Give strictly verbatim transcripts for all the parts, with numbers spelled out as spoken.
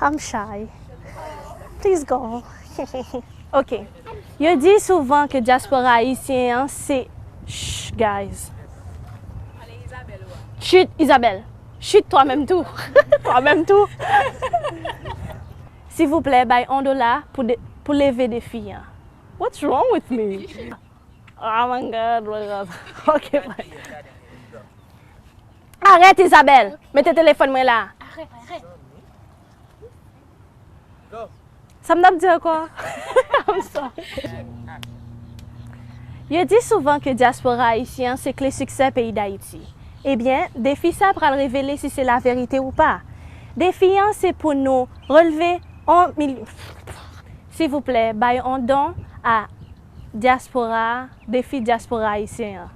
I'm shy. Please go. Ok. Yo di souvan ke dyaspora ayisyen an se. Shh, guys. Chut, Isabelle. Chut, toi-même tout. Toi-même tout. Silvouplè, bay yon dola pou, de, pou leve defi an. What's wrong with me? Oh my God, my God. Ok, bye. Arèt, Isabelle. Mete telefòn mwen la. Sa m t ap di ankò? I'm sorry. Yo di souvan ke dyaspora ayisyen an se kle siksè peyi Dayiti. Ebyen, defi sa pral revele si se laverite ou pa. Defi an se pou nou relve yon mil-, silvouplè, bay yon don a dyaspora, defi dyaspora ayisyen an.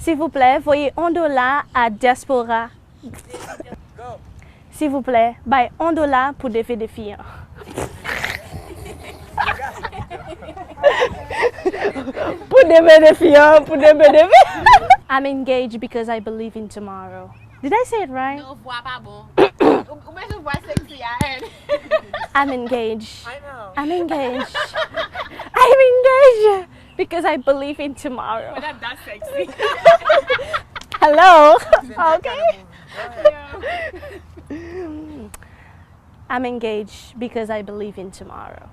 Silvouplè, voye yon dola a dyaspora. Silvouplè, bay yon dola pou leve defi an. Pou leve defi an, pou leve defi. I'm engaged because I believe in tomorrow. Did I say it right? Non, vwa pa bon. Ou, ou bezwen vwa sexy a, Ed. I'm engaged. I know. I'm engaged. I'm engaged because I believe in tomorrow. But that, that's sexy. Hello. Okay. I'm engaged because I believe in tomorrow.